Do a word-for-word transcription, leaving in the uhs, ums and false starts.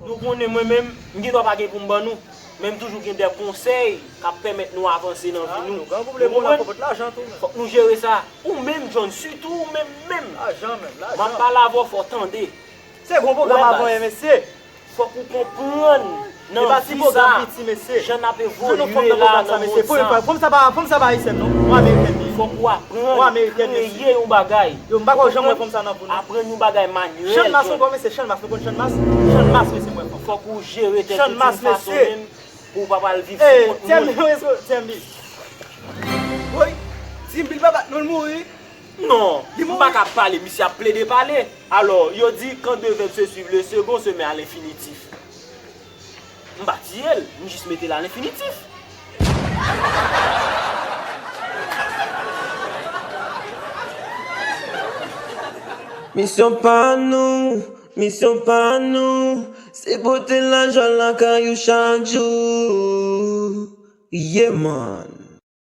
Nou konnen mwen menm, m gen dwa pa gen pou m ban nou, men m toujou gen de konsèy k ap pèmèt nou avanse nan vi nou. Ou konprann? Fòk nou jere sa. Ou menm, John, sitou ou menm menm. M ap pale avè w, fò w tande. Se gwo pwogram avè w ye, mesye. Fòk ou konprann nan vi sa, jan n ap evolye la nan mond sa. Fanm sa pa, fanm sa pa ayisyèn non. Yon amerikèn li ye. Fòk ou aprann kreye yon bagay. Yo, m pa kwè janm wè fanm sa nan pou nou. Aprann yon bagay manyèl. Channmas, nou konn mesye, channmas, nou konn channmas. Channmas, mesye, mwen fanm. Fòk ou jere tèt ou yon fason menm pou w pa pral viv sou kont moun. Tèm li, tèm li. Woy, Timbil pa bat nou, l mouri. Non, m pa ka pale, misye ap plede pale. Alò, yo di, quand deux verbes se suivent, le second se met à l'infinitif. M pa tiye l, m jis mete l a lenfinitif. Misyon pa nou, misyon pa nou, se pote lajwa lakay ou chak jou. Yeah man.